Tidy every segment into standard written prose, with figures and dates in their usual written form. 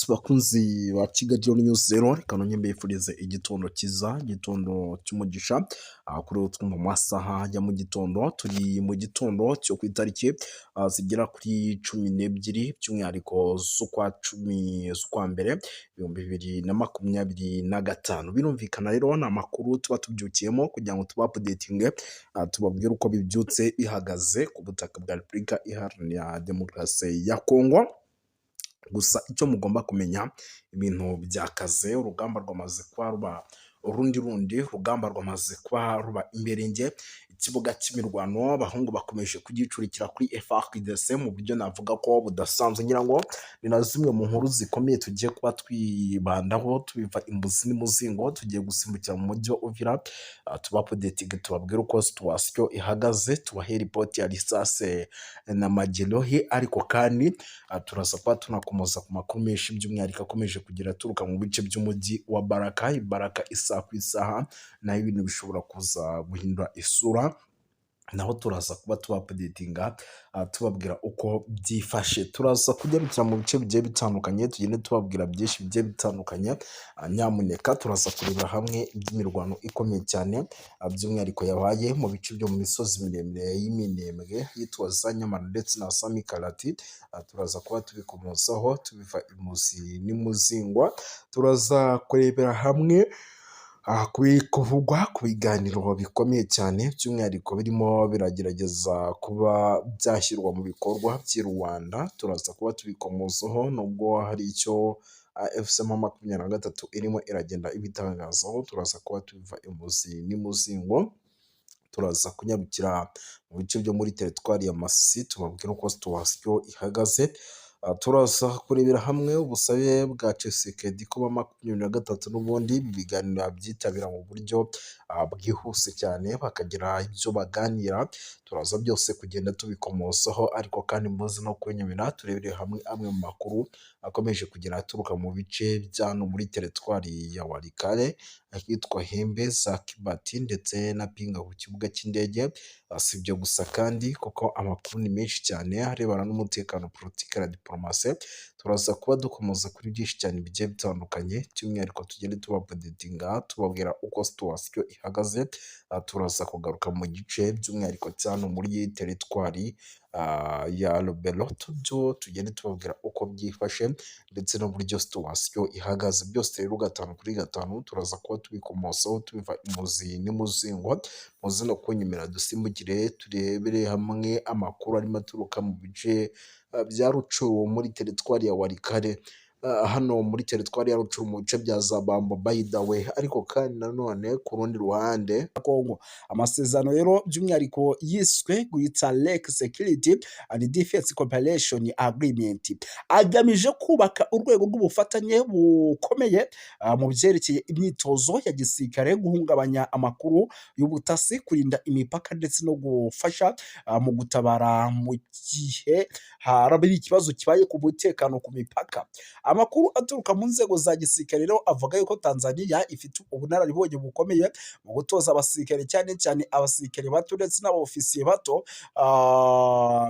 Yes, bakunzi ba Kigali News rero, reka nongere mbifurize igitondo cyiza, igitondo cy'umugisha. Kuri ubu twumva mu masaha ya mu gitondo, turi mu gitondo cyo ku itariki zigera kuri 12, by'umwihariko z'ukwa 10, z'ukwa mbere, 2025. Birumvikana rero ni amakuru tuba tubyukiyemo kugira ngo tuba updatinge, tubabwire uko bibyutse bihagaze ku butaka bwa Repubulika Iharanira Demokarasi ya Kongo. Gusa icyo mugomba kumenya, ibintu byakaze, urugamba rwamaze kuba ruba urundi rundi, urugamba rwamaze kuba ruba imberenge. Ikibuga cy'imirwano abahungu bakomeje kugicurikira kuri FARDC mu buryo navuga ko budasanzwe. Ngira ngo ni na zimwe mu nkuru zikomeye tugiye kuba twibandaho tubiva imuzi n'umuzingo. Tugiye gusimbukira mu mujyi wa Uvira, tuba updatinge, tubabwire uko situation ihagaze, tubahe ripoti ya risase na majeruhi. Ariko kandi turaza kuba tunakomoza ku makuru menshi, by'umwihariko akomeje kugera aturuka mu bice by'umujyi wa Baraka. Baraka isaha ku isaha naho ibintu bishobora kuza guhindura isura, naho turaza kuba tuba updatinga, tubabwira uko byifashe. Turaza kugarukira mu bice bigiye bitandukanye, tugende tubabwira byinshi bigiye bitandukanye. Nyamuneka turaza kurebera hamwe iby'imirwano ikomeye cyane, by'umwihariko yabaye mu bice byo mu misozi miremire y'Iminembwe, yitwa za Nyamara ndetse na Samikarati. Turaza kuba tubikomozaho tubiva imuzi n'imuzingwa. Turaza kurebera hamwe kuvugwa ku biganiro bikomeye cyane, by'umwihariko birimo biragerageza kuba byashyirwa mu bikorwa by'i Rwanda. Turaza kuba tubikomozaho nubwo hari icyo AFC M23 irimo iragenda ibitangazaho. Turaza kuba tubiva imuzi n'imuzingo. Turaza kunyarukira mu bice byo muri teritwari ya Masisi, tubabwire uko situation ihagaze. Turaza kurebera hamwe ubusabe bwa Tshisekedi ko M23 n'ubundi ibiganiro babyitabira mu buryo bwihuse cyane, bakagira ibyo baganira. Turaza byose kugenda tubikomozaho, ariko kandi muze no kunyemera turebere hamwe amwe mu makuru akomeje kugenda aturuka mu bice bya hano muri teritwari ya Walikale, ahitwa Hembe, za Kibati ndetse na Pinga ku kibuga cy'indege. Si ibyo gusa kandi, kuko amakuru ni menshi cyane arebana n'umutekano, politiki na diporomasi. Turaza kuba dukomoza kuri byinshi cyane bigiye bitandukanye, by'umwihariko tugende tuba updatinga, tubabwira uko situation ihagaze. Turaza kugaruka mu gice by'umwihariko cya hano muri teritwari ya Lubero, byo tugende tubabwira uko byifashe ndetse n'uburyo situation ihagaze. Byose rero gatanu kuri gatanu turaza kuba tubikomozaho tubiva imuzi n'imuzingo. Muze no kunyemera dusimbukire turebere hamwe amakuru arimo aturuka mu bice bya Rutshuru muri teritwari ya Walikale, hano muri teritwari ya Rutshuru mu bice bya za Bambo, by the way. Ariko kandi nanone ku rundi ruhande Kongo. Amasezerano rero by'umwihariko yiswe Great Lake Security and Defense Cooperation Agreement agamije kubaka urwego rw'ubufatanye bukomeye mu byerekeye imyitozo ya gisirikare, guhungabanya amakuru y'ubutasi, kurinda imipaka ndetse no gufasha mu gutabara mu gihe haraba ikibazo kibaye ku mutekano ku mipaka. Amakuru aturuka mu nzego za gisirikare rero avuga yuko Tanzania ifite ubunararibonye bukomeye mu gutoza abasirikare, cyane cyane abasirikare bato ndetse n'abofisiye bato.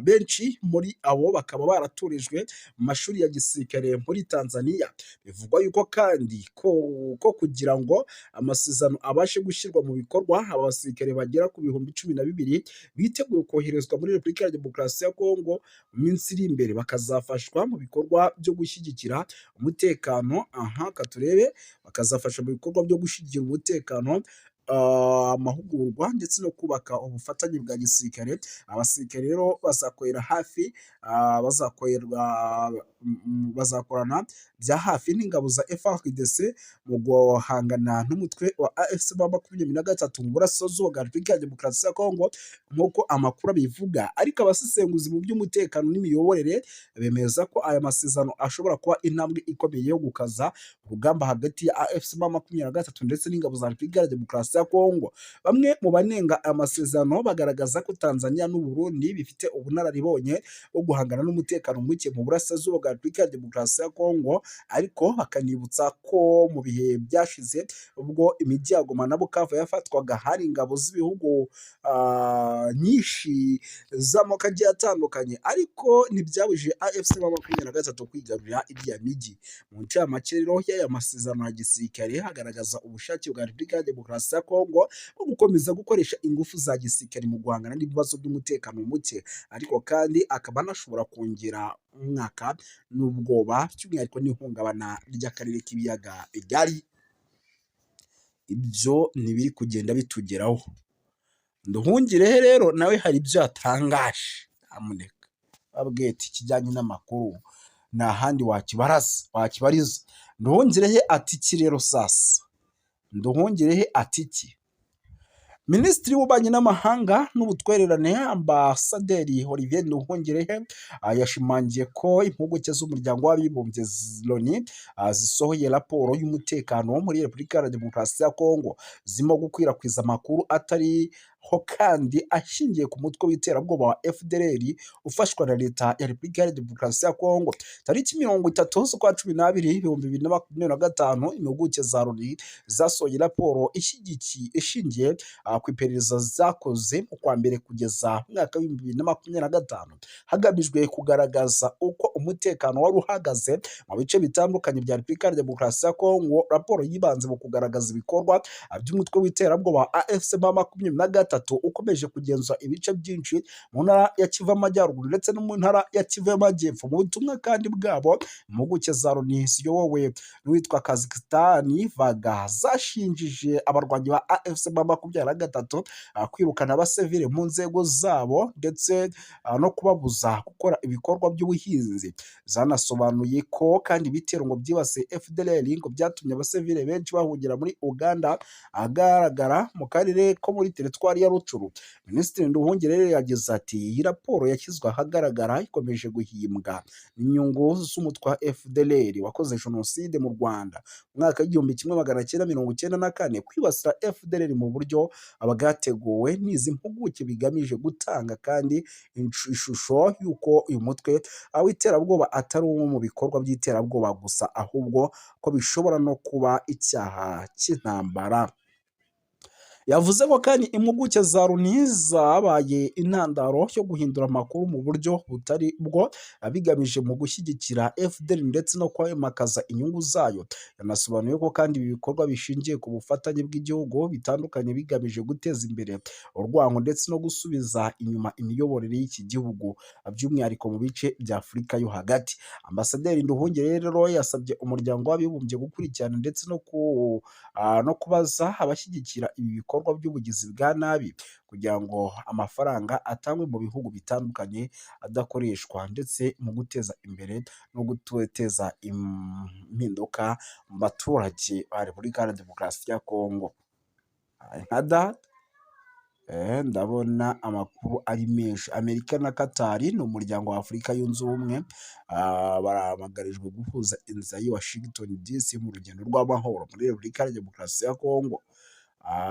Benshi muri abo bakaba baraturijwe mu mashuri ya gisirikare muri Tanzania. Bivugwa yuko kandi ko kugira ngo amasezerano abashe gushyirwa mu bikorwa, aba basirikare bagera ku 12,000 biteguye koherezwa muri Repubulika ya Demokarasi ya Kongo mu minsi iri imbere, bakazafashwa mu bikorwa byo gushyigikira umutekano. Aha katurebe, bakazafasha mu bikorwa byo gushyigikira umutekano, amahugurwa ndetse no kubaka ubufatanye bwa gisirikare. Abasirikare rero bazakorera hafi, bazakorana bya hafi n'ingabo za FARDC mu guhangana n'umutwe wa AFC M23 mu burasirazuba bwa Repubulika ya Demokarasi ya Kongo, nk'uko amakuru abivuga. Ariko abasesenguzi mu by'umutekano n'imiyoborere bemeza ko aya masezerano ashobora kuba intambwe ikomeye yo gukaza urugamba hagati ya AFC M23 ndetse n'ingabo za Repubulika ya Demokarasi ya Kongo. Bamwe mu banenga aya masezerano bagaragaza ko Tanzania n'u Burundi bifite ubunararibonye bwo guhangana n'umutekano muke mu burasirazuba bwa Repubulika ya Demokarasi ya Kongo, ariko bakanibutsa ko mu bihe byashize ubwo imijyi ya Goma na Bukavu yafatwaga hari ingabo z'ibihugu nyinshi z'amoko agiye atandukanye, ariko ntibyabujije AFC M23 kwigarurira iriya mijyi. Mu ncamake rero y'aya masezerano ya gisirikare hagaragaza ubushake bwa Repubulika ya Demokarasi ya Kongo bwo gukomeza gukoresha ingufu za gisirikare mu guhangana n'ibibazo by'umutekano muke, ariko kandi akaba anashobora kongera umwaka n'ubwoba by'umwihariko n'ihungabana ry'akarere k'ibiyaga bigari. Ibyo ntibiri kugenda bitugeraho. Nduhungirehe rero nawe hari ibyo yatangaje, nyamuneka babwiye ati ikijyanye n'amakuru nta handi wakibaraza wakibariza. Nduhungirehe ati iki rero sasa? Nduhungirehe ati iki? Minisitiri w'Ububanyi n'Amahanga n'Ubutwererane, Ambasaderi Olivier Nduhungirehe, yashimangiye ko impuguke z'Umuryango w'Abibumbye LONI zisohoye raporo y'umutekano muri Repubulika Iharanira Demokarasi ya Kongo zirimo gukwirakwiza amakuru atariho kandi ashingiye ku mutwe w'iterabwoba wa FDLR ufashwa na Leta ya Repubulika Iharanira Demokarasi ya Kongo. Tariki 30 z'ukwa 12 2025, impuguke za LONI zasohoye raporo ishyigikiye ishingiye ku iperereza zakoze mu kwa mbere kugeza mu mwaka w'2025, hagamijwe kugaragaza uko umutekano wari uhagaze mu bice bitandukanye bya Repubulika ya Demokarasi ya Kongo. Raporo yibanze mu kugaragaza ibikorwa by'umutwe w'iterabwoba wa AFC M23 ukomeje kugenzura ibice byinshi mu ntara ya Kivu y'Amajyaruguru ndetse no mu ntara ya Kivu y'Amajyepfo. Mu butumwa kandi bwabo, impuguke za LONI ziyobowe n'uwitwa Kazistanyi Varga zashinjije abarwanyi ba AFC M23 kwirukana abasivile mu nzego zabo ndetse no kubabuza gukora ibikorwa by'ubuhinzi. Zanasobanuye ko kandi ibitero ngo byibasiye FDLR ngo byatumye abasivile benshi bahungira muri Uganda agaragara mu karere ko muri teritwari ya Rutshuru. Minisitiri Nduhungirehe yagize ati: "Iyi raporo yashyizwe ahagaragara ikomeje guhimbwa n'inyungu z'umutwe wa FDLR wakoze jenoside mu Rwanda mu mwaka w'1994. Kwibasira FDLR mu buryo bwateguwe n'izi mpuguke bigamije gutanga kandi ishusho y'uko uyu mutwe w'iterabwoba atari umwe mu bikorwa by'iterabwoba gusa, ahubwo ko bishobora no kuba icyaha cy'intambara." Yavuze ko kandi impuguke za LONI zabaye intandaro yo guhindura amakuru mu buryo butari bwo bigamije mu gushyigikira FDLR ndetse no kwimakaza inyungu zayo. Yanasobanuye ko kandi ibi bikorwa bishingiye ku bufatanye bw'igihugu bitandukanye bigamije guteza imbere urwango ndetse no gusubiza inyuma imiyoborere y'iki gihugu, by'umwihariko mu bice bya Afurika yo hagati. Ambasaderi Nduhungirehe rero yasabye Umuryango w'Abibumbye gukurikirana ndetse no kubaza abashyigikira ibi bikorwa by'ubugizi bwa nabi kugira ngo amafaranga atangwe mu bihugu bitandukanye adakoreshwa ndetse mu guteza imbere no guteza impinduka mu baturage ba Repubulika Iharanira Demokarasi ya Kongo. Nka data ndabona amakuru ari menshi. Amerika na Katari ni Umuryango wa Afurika Yunze Ubumwe bahamagarijwe guhuza inzira y'i Washington DC mu rugendo rw'amahoro muri Repubulika ya Demokarasi ya Kongo.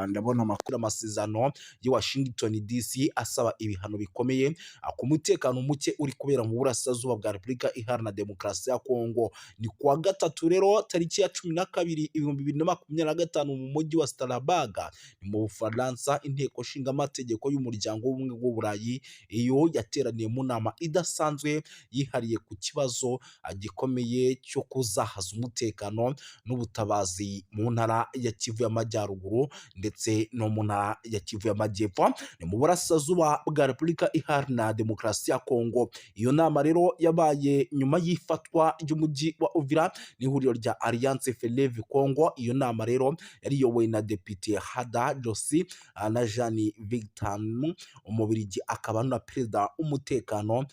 Ndabona amakuru, amasezerano y'i Washington DC asaba ibihano bikomeye ku mutekano muke uri kubera mu burasirazuba bwa Repubulika Iharanira Demokarasi ya Kongo. Ni kuwa gatatu rero tariki ya 12 2025 mu mujyi wa Strasbourg ni mu Bufaransa, inteko nshingamategeko y'Umuryango w'Ubumwe bw'Uburayi iyo yateraniye mu nama idasanzwe yihariye ku kibazo gikomeye cyo kuzahaza umutekano n'ubutabazi mu ntara ya Kivu y'Amajyaruguru ndetse no mu ntara ya Kivu y'Amajyepfo, ni mu burasirazuba bwa Repubulika Iharanira Demokarasi ya Kongo. Iyo nama rero yabaye nyuma y'ifatwa ry'umujyi wa Uvira n'ihuriro rya Alliance Fleuve Congo. Iyo nama rero yari iyobowe na Depite Hada Josi na Jean Victor Umubirigi, akaba na perezida w'umutekano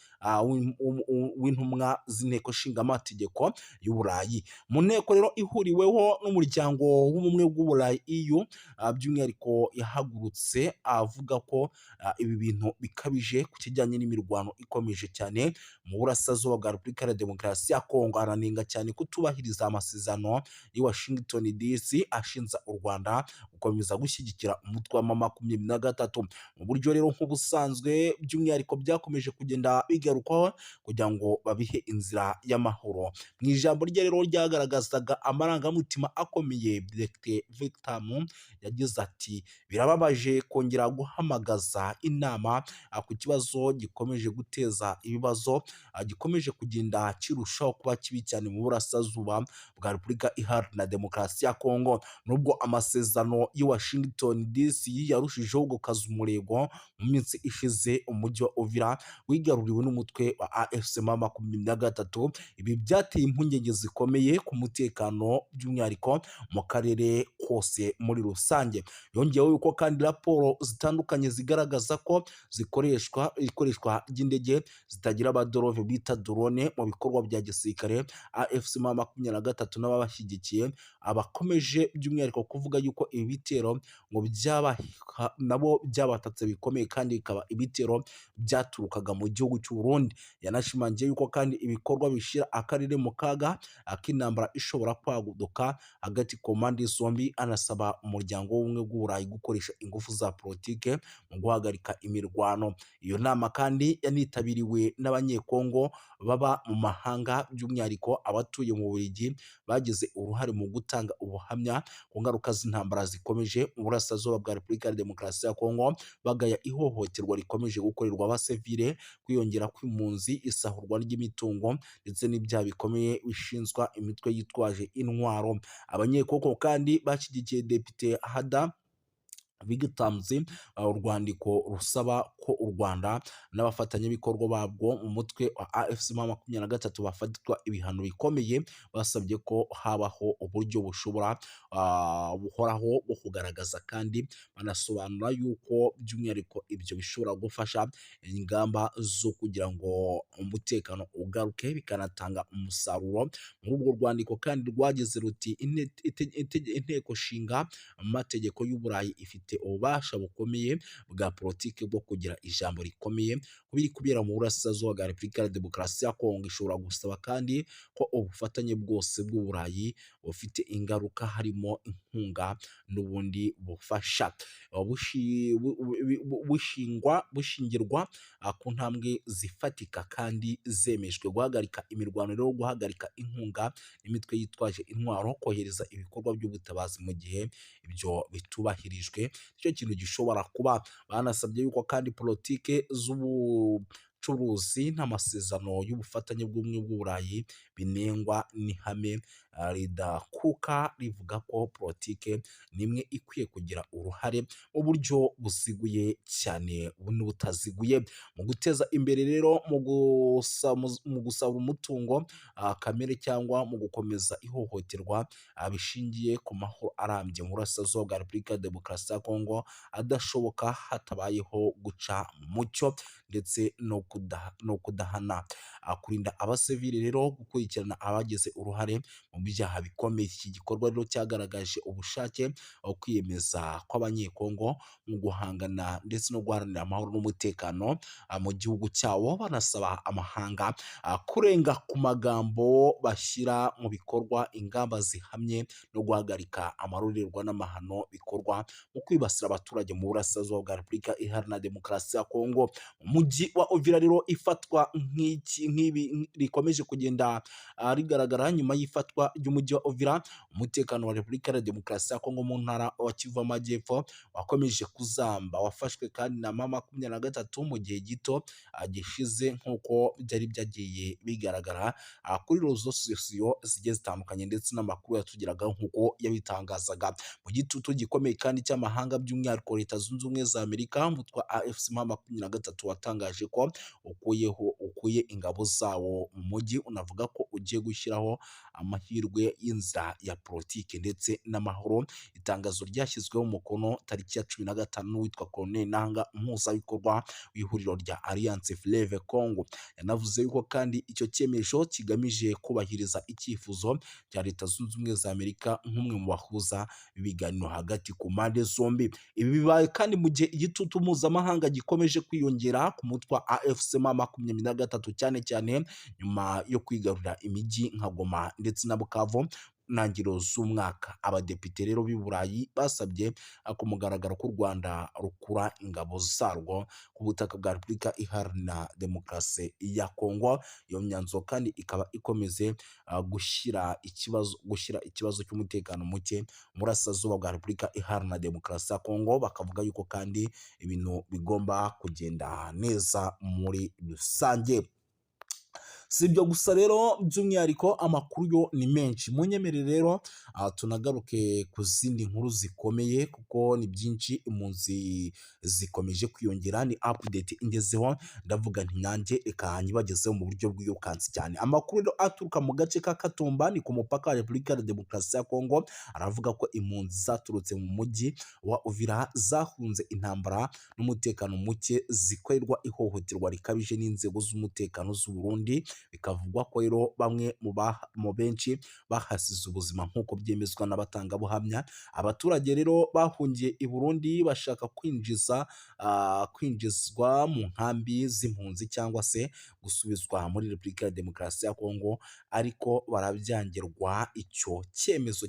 w'intumwa z'inteko nshingamategeko y'Uburayi. Mu nteko rero ihuriweho n'Umuryango w'Ubumwe bw'Uburayi EU. By'umwihariko yahagurutse avuga ko ibi bintu bikabije ku kijyanye n'imirwano ikomeje cyane mu burasirazuba bwa Repubulika ya Demokarasi ya Kongo. Aranenga cyane kutubahiriza amasezerano y'i Washington DC ashinja u Rwanda gukomeza gushyigikira umutwe wa M23 mu buryo rero nk'ubusanzwe. By'umwihariko byakomeje kugenda bigarukwaho kugira ngo babihe inzira y'amahoro. Mu ijambo rye rero ryagaragazaga amarangamutima akomeye, Dr Victor yagize ati: "Birababaje kongera guhamagaza inama ku kibazo gikomeje guteza ibibazo, gikomeje kugenda kirushaho kuba kibi cyane mu burasirazuba bwa Repubulika Iharanira Demokarasi ya Kongo." Nubwo amasezerano y'i Washington DC yarushijeho gukaza umurego, mu minsi ishize umujyi wa Uvira wigaruriwe n'umutwe wa AFC M23. Ibi byateye impungenge zikomeye ku mutekano, by'umwihariko mu karere kose muri rusange. Yongeyeho yuko kandi raporo zitandukanye zigaragaza ko zikoreshwa ikoreshwa ry'indege zitagira abadereva bita drone mu bikorwa bya gisirikare. AFC M23 n'ababashyigikiye abakomeje by'umwihariko kuvuga yuko ibi bitero ngo byaba nabo byabatatse bikomeye, kandi bikaba ibitero byaturukaga mu gihugu cy'u Burundi. Yanashimangiye yuko kandi ibikorwa bishyira akarere mu kaga k'intambara ishobora kwaduka hagati ku mpande zombi, anasaba Umuryango w'Ubumwe bw'Uburayi gukoresha ingufu za politike mu guhagarika imirwano. Iyo nama kandi yanitabiriwe n'Abanyekongo baba mu mahanga, by'umwihariko abatuye mu Bubiligi, bagize uruhare mu gutanga ubuhamya ku ngaruka z'intambara zikomeje mu burasirazuba bwa Repubulika ya Demokarasi ya Kongo, bagaya ihohoterwa rikomeje gukorerwa abasivile, kwiyongera kw'impunzi, isahurwa ry'imitungo ndetse n'ibyaha bikomeye bishinzwa imitwe yitwaje intwaro. Abanyekongo kandi bashyigikiye Depite Hada Victams urwandiko rusaba ko u Rwanda n'abafatanyabikorwa babwo mu mutwe wa AFC M23 bafatirwa ibihano bikomeye. Basabye ko habaho uburyo bushobora buhoraho bwo kugaragaza, kandi banasobanura yuko by'umwihariko ibyo bishobora gufasha ingamba zo kugira ngo umutekano ugaruke, bikanatanga umusaruro. Muri urwo rwandiko kandi rwagize ruti: "Inteko nshinga amategeko y'Uburayi ifite ububasha bukomeye bwa politiki bwo kugira ijambo rikomeye ku biri kubera mu burasirazuba bwa Repubulika ya Demokarasi ya Kongo. Ishobora gusaba kandi ko ubufatanye bwose bw'Uburayi bufite ingaruka, harimo inkunga n'ubundi bufasha, bushingirwa ku ntambwe zifatika kandi zemejwe: guhagarika imirwano rero, guhagarika inkunga imitwe yitwaje intwaro, kohereza ibikorwa by'ubutabazi. Mu gihe ibyo bitubahirijwe, nicyo kintu gishobora kuba." Banasabye yuko kandi politike z'ubucuruzi n'amasezerano y'ubufatanye bw'Ubumwe bw'Uburayi binengwa n'ihame ridakuka rivuga ko politike nimwe ikwiye kugira uruhare mu buryo buziguye cyane n'ubutaziguye mu guteza imbere rero mu gusaba umutungo kamere cyangwa mu gukomeza ihohoterwa bishingiye ku mahoro arambye mu burasirazuba bwa Repubulika ya Demokarasi ya Kongo adashoboka hatabayeho guca mu mucyo ndetse no kudahana, kurinda abasivili rero, gukurikirana abagize uruhare mu byaha bikomeye. Iki gikorwa rero cyagaragaje ubushake, kwiyemeza kw'Abanyekongo mu guhangana ndetse no guharanira amahoro n'umutekano mu gihugu cyabo, banasaba amahanga kurenga ku magambo bashyira mu bikorwa ingamba zihamye no guhagarika amarorerwa n'amahano bikorwa mu kwibasira abaturage mu burasirazuba bwa Repubulika Iharanira Demokarasi ya Kongo. Umujyi wa Uvira rero, ifatwa nk'iki nk'ibi rikomeje kugenda rigaragara nyuma y'ifatwa ry'umujyi wa Uvira, umutekano wa Repubulika ya Demokarasi ya Kongo mu ntara wa Kivu Amajyepfo wakomeje kuzamba. Wafashwe kandi na M23 mu gihe gito gishize, nk'uko byari byagiye bigaragara kuri réseaux sociaux zigiye zitandukanye ndetse n'amakuru yatugeragaho nk'uko yabitangazaga. Mu gitutu gikomeye kandi cy'amahanga, by'umwihariko Leta Zunze Ubumwe za Amerika, umutwe wa AFC M23 watangaje ko ukuyeho ukuye ingabo zawo mu mujyi, unavuga ko ugiye. ugiye gushyiraho amahirwe y'inzira ya politiki ndetse n'amahoro. Itangazo ryashyizweho umukono tariki ya 15 n'uwitwa Corneille Nangaa, umuhuzabikorwa w'ihuriro rya Alliance Fleuve Congo. Yanavuze yuko kandi icyo cyemezo kigamije kubahiriza icyifuzo cya Leta Zunze Ubumwe za Amerika nk'umwe mu bahuza ibiganiro hagati ku mpande zombi. Ibi bibaye kandi mu gihe igitutu mpuzamahanga gikomeje kwiyongera ku mutwe wa AFC M23, cyane cyane nyuma yo kwigarurira imijyi nka Goma ndetse na Bukavu ntangiriro z'umwaka. Abadepite rero b'i Burayi basabye ku mugaragaro ko u Rwanda rukura ingabo zarwo ku butaka bwa Repubulika Iharanira Demokarasi ya Kongo. Iyo myanzuro kandi ikaba ikomeze gushyira ikibazo cy'umutekano muke mu burasirazuba bwa Repubulika Iharanira Demokarasi ya Kongo, bakavuga yuko kandi ibintu bigomba kugenda neza muri rusange. Si ibyo gusa rero, by'umwihariko amakuru yo ni menshi. Munyemerere rero tunagaruke ku zindi nkuru zikomeye, kuko ni byinshi. Impunzi zikomeje kwiyongera, ni update ingezeho, ndavuga nti nanjye reka nyibagezeho mu buryo bwirukansi cyane. Amakuru rero aturuka mu gace ka Katumba, ni ku mupaka wa Repubulika ya Demokarasi ya Kongo, aravuga ko impunzi zaturutse mu mujyi wa Uvira zahunze intambara n'umutekano muke, zikorerwa ihohoterwa rikabije n'inzego z'umutekano z'u Burundi. Bikavugwa ko rero bamwe mu benshi bahasize ubuzima, nk'uko byemezwa n'abatangabuhamya. Abaturage rero bahungiye i Burundi bashaka kwinjizwa mu nkambi z'impunzi cyangwa se gusubizwa muri Repubulika ya Demokarasi ya Kongo, ariko barabyangirwa. Icyo cyemezo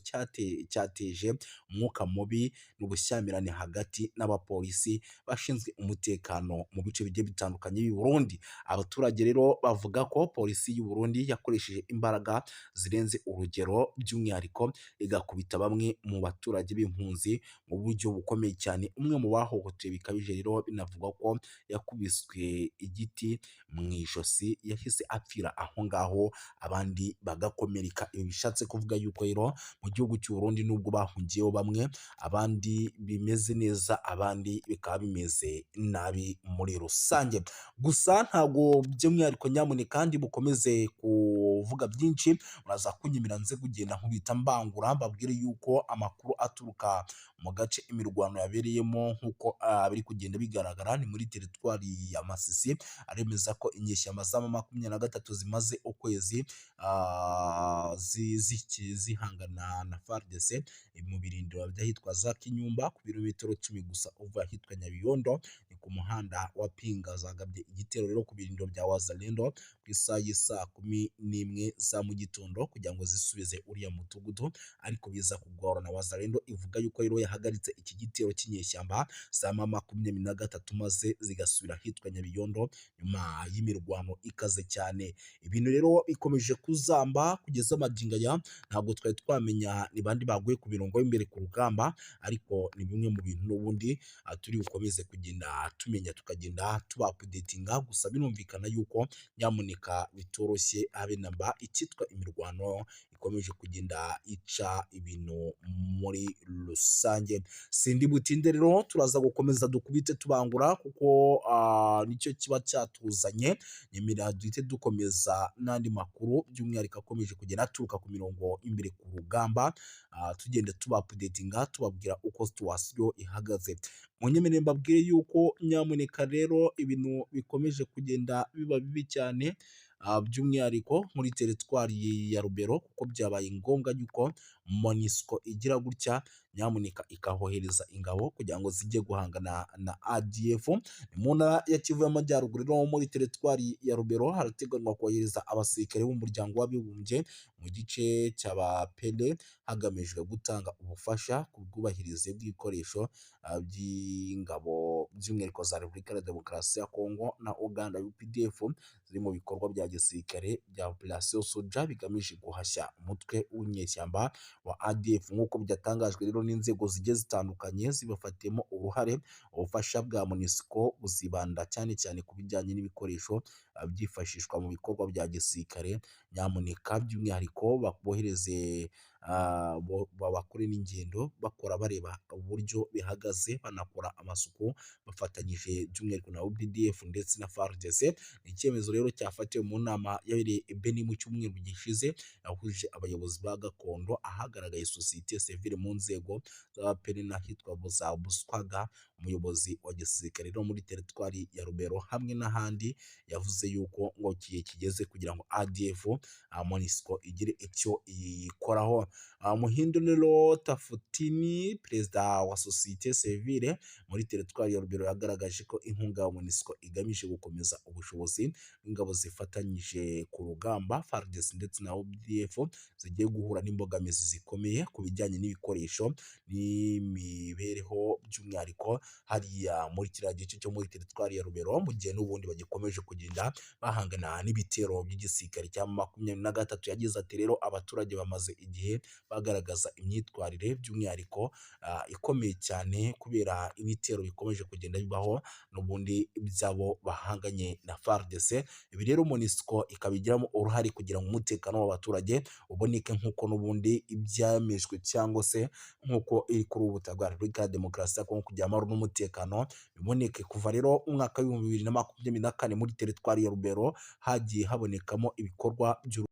cyateje umwuka mubi n'ubushyamirane hagati n'abapolisi bashinzwe umutekano mu bice bigiye bitandukanye by'i Burundi. Abaturage rero bavuga ko polisi y'u Burundi yakoresheje imbaraga zirenze urugero, by'umwihariko igakubita bamwe mu baturage b'impunzi mu buryo bukomeye cyane. Umwe mu bahohotewe bikabije rero binavugwa ko yakubiswe igiti mu ijosi, yahise apfira aho ngaho, abandi bagakomereka. Ibi bishatse kuvuga yuko rero mu gihugu cy'u Burundi, nubwo bahungiyeho bamwe, abandi bimeze neza, abandi bikaba bimeze nabi muri rusange. Gusa ntabwo by'umwihariko, nyamuneka kandi bukomeze kuvuga byinshi, muraza kunyemera nze kugenda nkubita mbangura, mbabwire yuko amakuru aturuka mu gace imirwano yabereyemo, nk'uko biri kugenda bigaragara, ni muri teritwari ya Masisi, aremeza ko inyeshyamba za M23 zimaze ukwezi zihangana na FARDC mu birindiro by'ahitwa za Kinyumba, ku birometero 10 gusa uva ahitwa Nyabiyondo, ni ku muhanda wa Pinga. Zagabye igitero rero ku birindiro bya Wazalendo ku isaha y'isaa 11 za mu gitondo kugira ngo zisubize uriya mudugudu, ariko biza kugorana. Wazalendo ivuga yuko rero yahagaritse iki gitero cy'inyeshyamba za M23, maze zigasubira ahitwa Nyabiyondo nyuma y'imirwano ikaze cyane. Ibintu rero bikomeje kuzamba kugeza magingo aya, ntabwo twari twamenya ni bandi baguye ku mirongo y'imbere ku rugamba, ariko ni bimwe mu bintu n'ubundi turi bukomeze kugenda tumenya, tukagenda tuba updatinga. Gusa birumvikana yuko nyamuneka bitoroshye habe namba, icyitwa imirwano ikomeje kugenda ica ibintu muri rusange. Sindi butinde rero, turaza gukomeza dukubite tubangura, kuko nicyo kiba cyatuzanye. Nyemerera duhite dukomeza n'andi makuru, by'umwihariko akomeje kugenda aturuka ku mirongo imbere ku rugamba, tugenda tuba updatinga, tubabwira uko situation ihagaze. Munyemerere mbabwire yuko nyamuneka rero ibintu bikomeje kugenda biba bibi cyane, by'umwihariko muri teritwari ya Rubero, kuko byabaye ngombwa yuko MONUSCO igira gutya nyamuneka ikahohereza ingabo kugira ngo zijye guhangana na ADF. Ni mu ntara ya Kivu y'Amajyaruguru rero, muri teritwari ya Rubero, harateganywa kohereza abasirikare b'umuryango w'abibumbye mu gice cy'Abapele, hagamijwe gutanga ubufasha ku bwubahirize bw'ibikoresho by'ingabo, by'umwihariko za Repubulika ya Demokarasi ya Kongo na Uganda UPDF, ziri mu bikorwa bya gisirikare bya Operation Soja bigamije guhashya umutwe w'inyeshyamba wa ADF, nk'uko byatangajwe rero n'inzego zigiye zitandukanye zibafatiyemo uruhare. Ubufasha bwa MONUSCO buzibanda cyane cyane ku bijyanye n'ibikoresho. byifashishwa mu bikorwa bya gisirikare. Nyamuneka by'umwihariko bohereze, bakore n'ingendo bakora bareba uburyo bihagaze, banakora amasuku bafatanyije by'umwihariko na UPDF ndetse na FARDC. Icyemezo rero cyafatiwe mu nama yabereye i Beni mu cyumweru gishize, yahuje abayobozi ba gakondo, ahagaragaye sosiyete sivile mu nzego z'abapeni n'ahitwa za Buswaga. Umuyobozi wa gisirikare rero muri teritwari ya Rubero hamwe n'ahandi yavuze yuko ngo igihe kigeze kugira ngo ADF, MONUSCO igire icyo iyikoraho. Muhindo rero Tafutini, perezida wa sosiyete sivile muri teritwari ya Rubero, yagaragaje ko inkunga ya MONUSCO igamije gukomeza ubushobozi bw'ingabo zifatanyije ku rugamba, FARDC ndetse na UPDF, zigiye guhura n'imbogamizi zikomeye ku bijyanye n'ibikoresho n'imibereho, by'umwihariko hariya muri kiriya gice cyo muri teritwari ya Rubero, mu gihe n'ubundi bagikomeje kugenda bahangana n'ibitero by'igisirikare cya 23. Yagize ati: "Rero abaturage bamaze igihe bagaragaza imyitwarire by'umwihariko ikomeye cyane kubera ibitero bikomeje kugenda bibaho n'ubundi by'abo bahanganye na FARDC. Ibi rero MONUSCO ikabigiramo uruhare kugira ngo umutekano w'abaturage uboneke nk'uko n'ubundi ibyemejwe cyangwa se nk'uko iri kuri ubu butaka bwa Repubulika ya Demokarasi ya Kongo kugira amahoro n'umutekano biboneke." Kuva rero umwaka w'2024 muri teritwari ya Rubero hagiye habonekamo ibikorwa by'u